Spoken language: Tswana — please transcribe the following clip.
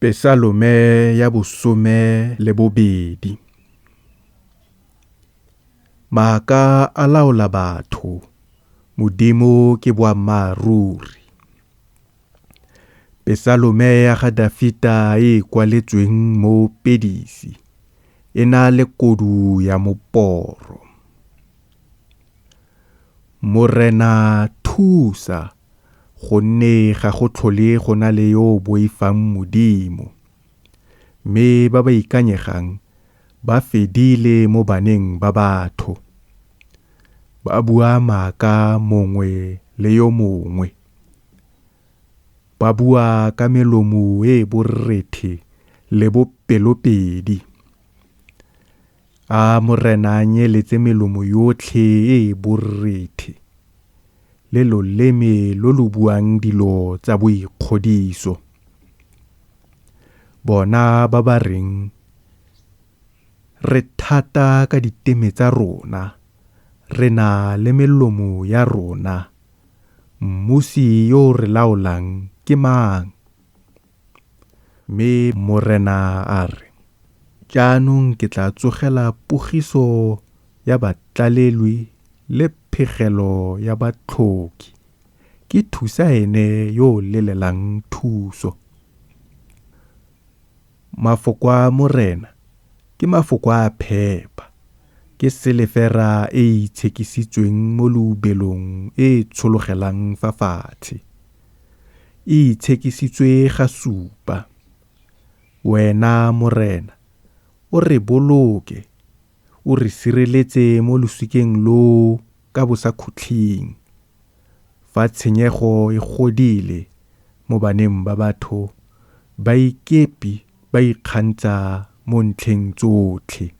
Pesalome ya bosome le bobedi. Maaka a laola batho, Modimo ke boammaaruri. Pesalome ya ga Dafita e e kwaletsweng moopedisi, e na le kodu ya moporo. Morena, thusa, gonne ga go tlhole go na le yo o boifang Modimo, mme ba ba ikanyegang ba fedile mo baneng ba batho. Ba bua maaka mongwe le yo mongwe, ba bua ka melomo e e borethe le bopelopedi. A Morena a nyeletse melomo yotlhe e e borethe le loleme lo lo buang dilo tsa boikgodiso. Bona ba ba reng, Re thata ka diteme tsa rona, re na le melomo ya rona, mmusi yo o re laolang ke mang? Mme Morena a re, Jaanong ke tla tsogela pogiso ya batlalelwi le phegelo ya batlhoki, ke thusa ene yo o lelelang thuso. Mafoko a Morena ke mafoko a a phepa, ke selefera e e itshekisitsweng mo leubelong e e tshologelang fa fatshe, e itshekisitswe gasupa. Wena Morena, o re boloke, o re sireletse mo losikeng loo ka bosakhutleng. Fa tshenyego e godile mo baneng ba batho, baikepi ba ikgantsha mo ntlheng tsotlhe.